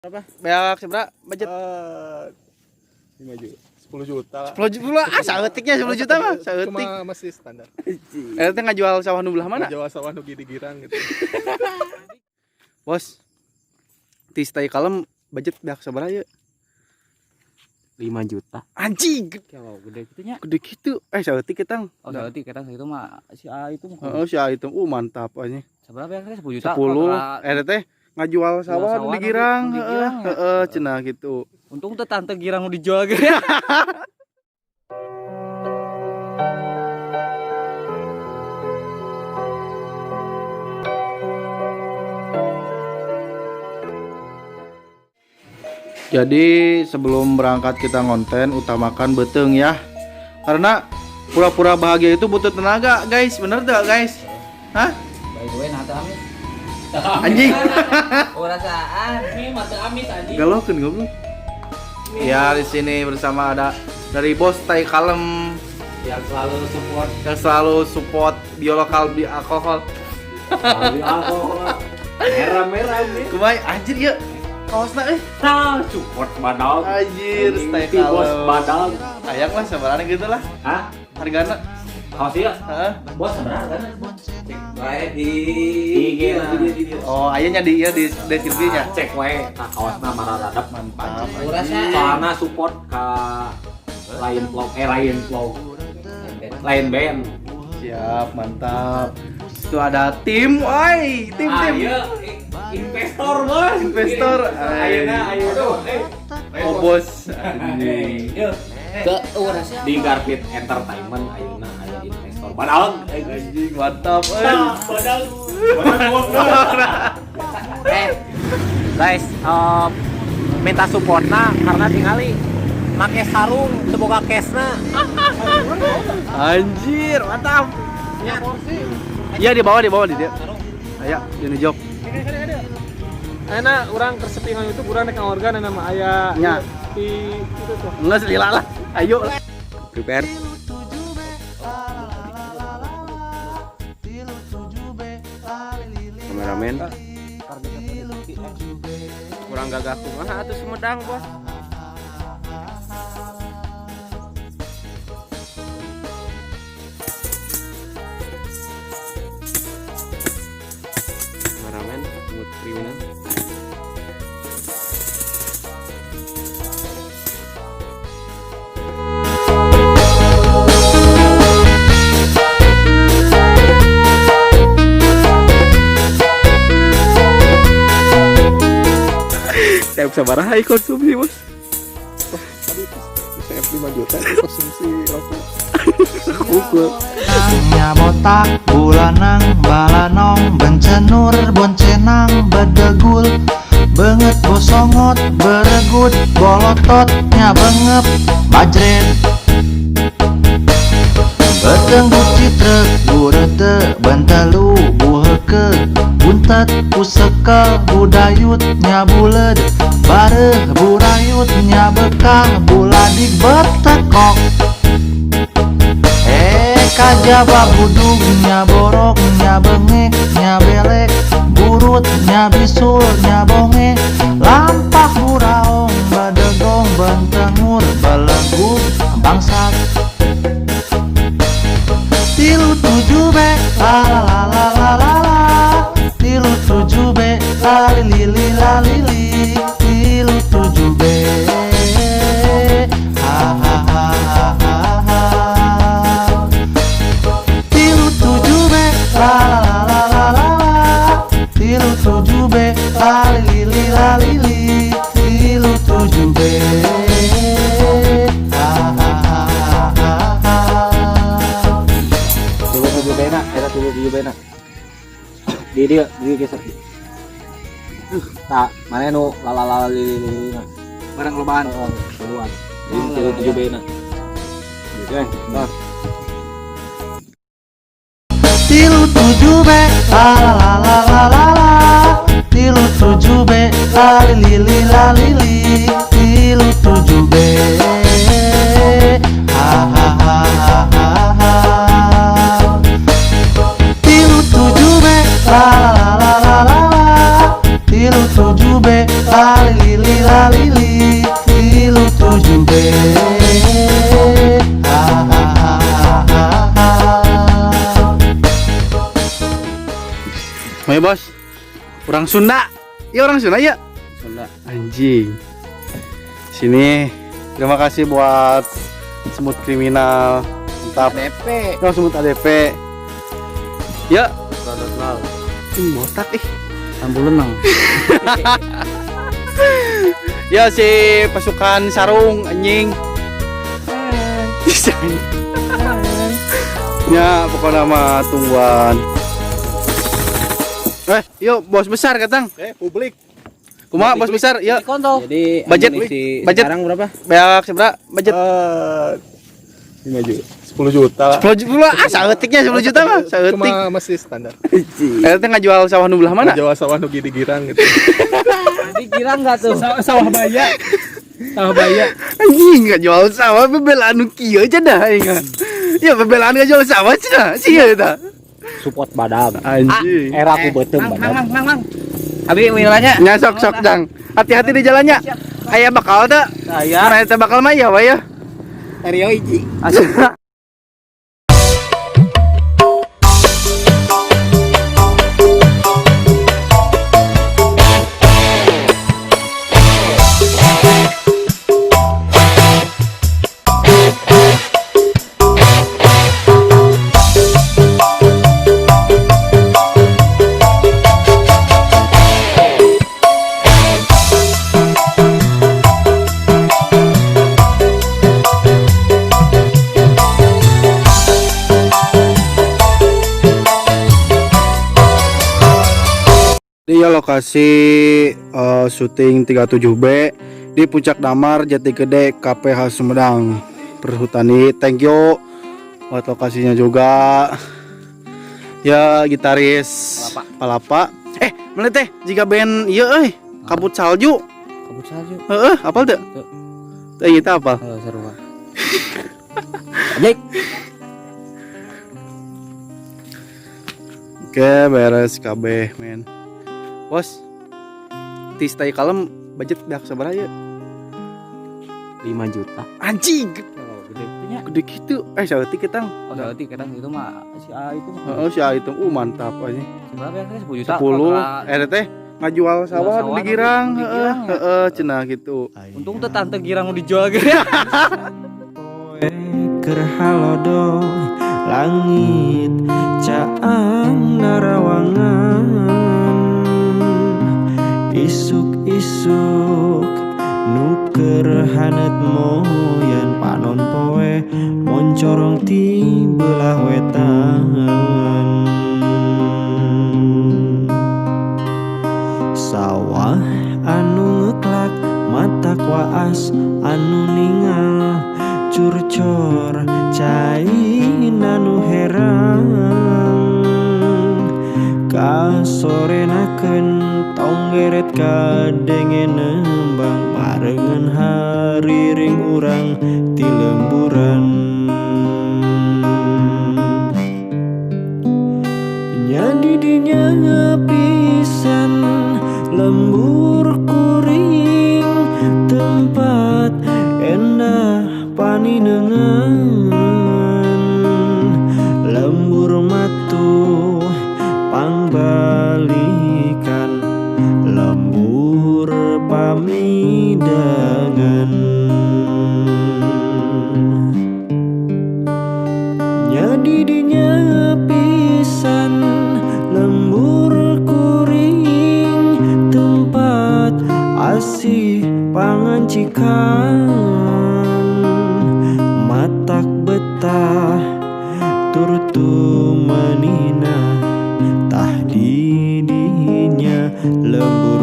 Berapa? Beak seberapa budget? 5 juta, 10 juta lah. 10 juta ah saeutiknya 10 juta mah, saeutik. Cuma masih standar. Eta teh ngajual sawah nu belah mana? Jawa sawah nu di girang gitu. Bos. Ti stay kalem budget beak sabaraha ieu? 5 juta. Anjing, Kalau gede gitu nya. gede gitu. Eh saeutik kita. Oh, saeutik kita itu mah si A itu mah. Heeh, si A itu mantap anjing. Seberapa ya 10 juta? 10. Eta teh ngajual sawah nu di girang, heeh, heeh, cenah gitu. Untung teh tante girang nu dijual ge. Jadi sebelum berangkat kita ngonten utamakan beteng ya. Karena pura-pura bahagia itu butuh tenaga, guys. Bener tuh, guys? Hah? By the way, nah teu amis. Anjing. Oh, rasaan. Ini mah teu amis anjing. Galokeun goblok. Ya, di sini bersama ada dari bos Tai Kalem yang selalu support, yang selalu support biolokal bi alkohol. Bi alkohol. Merah-merah nih. Kumaha anjir ya. Kaosna euy. Nah, support badag. Anjir, stay Ti bos kalem. badag. Hayang lah sebenarnya gitu lah. Hah? Hargana. Kaos ieu? Heeh. Bos seberapa hargana? Cek wae di IG di. Oh, aya nya di ieu di deskripsinya. Cek wae ka kaosna mararadap Mantap. Soalna support ka lain vlog, lain vlog. Lain band. Siap, mantap. Itu ada tim, oi, tim tim. Ayo, investor bos. Investor. Ayeuna ayeuna. Oh, bos. Anjing. Di Garpit Entertainment ayeuna aya investor. Badag. Anjing, mantap euy. Badag. Guys, minta supportna karena tingali make sarung teu boga cashna. Anjir, mantap. Iya di bawah di dia. Ayo, ini jok. Ayeuna urang kersepi nang YouTube urang rek ngorgan nama aya Nya. di itu tuh. Enggak selila lah. Ayo. Prepare. Kameramen. Kurang gagah kumaha atuh Sumedang, Bos. Kameramen, mood kriminal. Saya sabaraha konsumsi, Bos. Tadi saya 5 juta itu konsumsi rokok. Pukul. Nya botak bulanang balanong bencenur boncenang bedegul benget bosongot beregut bolotot nya bengep bajret beteng bucitrek burete bentelu buheke buntet pusekel budayut nya buled bareh burayut nya bekah buladik betekok kajaba budug nya borok nya bengek nya belek burut nya bisul nya bonge lampah buraong badegong bentengur belegu bangsat 37 B la la la la la la 37 B la li li la li li 37 B ha ha ha ha ha ha 37 B la la la la la la 37 B la li li la li li 37 B ha ha ha ha ha. 37 bena, eta 37 bena. Di dia, di geser. Tah, mana nu la la la li li li. Barang lobaan. Oh, duluan. Jadi 37 bena. Oke, bentar. 37 B la la la la la la 37 B la li li la li li 37 B ha ha ha ha ha ha 37 B la la la la la la 37 B la li li li la li li 37 B. Ha ha ha ha ha. Ayo bos, orang Sunda. Ya orang Sunda ya. Sunda. Anjing. Sini. Terima kasih buat semut kriminal. Mantap. ADP. Oh, semut ADP. Ya. Ih, botak ih. Tambul lenang. Ya si pasukan sarung anjing. Ya pokoknya mah tungguan. Yuk bos besar katang. Publik. Kumaha bos besar? Yuk. Kontol. Jadi Budget, amunisi budget. sekarang berapa? Beak seberapa budget? 5 juta, 10 juta. 10 juta. Ah, saeutiknya 10 juta mah, saeutik. Cuma masih standar. Eta teh ngajual sawah nu belah mana? Jawa sawah nu di girang gitu. Jadi girang enggak tuh? Sawah baya. Sawah baya. Anjing ngajual sawah bebelaan nu kieu aja dah aing. Ya bebelaan ngajual sawah cenah, sia eta. Support badam. Anjing. Era aku beuteung badam. Mang, mang. Abi wilayahnya. Nya sok sok jang. Hati-hati di jalannya. Aya bakal teu? Aya. Mana eta bakal mah ya wae ya. Rio hiji. Di lokasi syuting 37B di Puncak Damar Jati Gede KPH Sumedang Perhutani. Thank you buat lokasinya juga. Ya gitaris Palapa. Mana teh jika band ieu euy, Kabut Salju. Kabut salju. Heeh, apal teu? Teu. Teu ieu teh apal. Oh, seru mah. Baik. Oke, beres kabeh, men. Bos, ti stay kalem budget beak sabaraha ya? 5 juta. Anjing, Oh, gede nya. gede gitu. Saeutik ketang. Oh, berarti kadang itu mah si A itu mah. Heeh, si A itu mantap aja. Seberapa ya? 10 juta. 10 teh ngajual sawah sawah di girang, di heeh, girang ya. heeh, cenah gitu. Untung teh tante girang udah dijual ge. Keur halodo langit caang narawangan isuk-isuk nu keur haneut moyan panon poe moncorong ti belah wetan sawah anu ngeklak matak waas anu ningal curcor cai nanu herang kasorenakeun tonggeret kadenge nembang barengan hariring urang ti lemburan nya di dinya pisan lembur kuring tempat endah paninengan lembur matuh pangbalikan lembur pamidangan nya di dinya pisan lembur kuring tempat asih pangancikan matak betah turtu menina tah di dinya lembur